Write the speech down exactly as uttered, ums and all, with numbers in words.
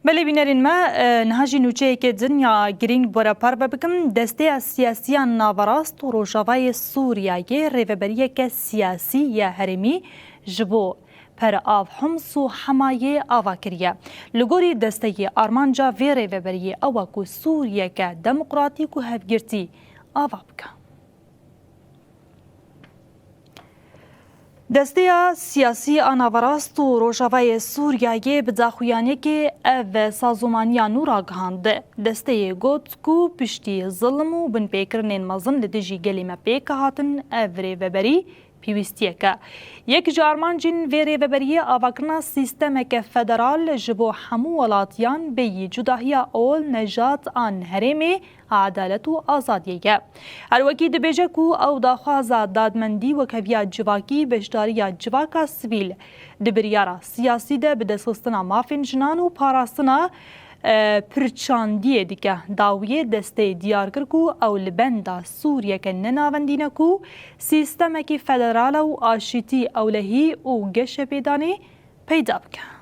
Belê bînerên me, e, niha jî nûçeyeke din ya girîng bi we re parve bikim. Desteya Siyasî ya Naverast û Rojavayê Sûriyeyê rêveberiyeke siyasî ya herêmî ji bo per av Homs û Hemayê ava kiriye. Li gorî desteyê, armanca vê rêveberiyê ew e ku Sûriyeke demokratîk û hevgirtî ava bike. Desteya Siyasî a Naverast û Rojavayê Sûriyeyê bi daxuyaniyekê ev sazomaniya nû ragihand. Desteyê got ku piştî zilm û binpêkirinên mezin li dijî gelê me pêk hatin, ev rêveberî pêwîstiyek e. Yek ji armancên vê rêveberiyê avakirina sîstemeke federal ji bo hemû welatiyan bêyî cudahiya ol, nejat an herêmê, edalet û azadiyê ye. Her wekî dibêje ku ew daxwaza dadmendî, wekheviya civakî, beşdariya civaka sivîl di biryara siyasî de, bidestxistina mafên jinan û parastina, e, pirçandiyê dike. Dawiyê desteyê diyar kir ku ew li benda Sûriyeke nenavendî ne ku sîstemekî federal û aşîtî, ewlehî û geşepêdanê peyda bike.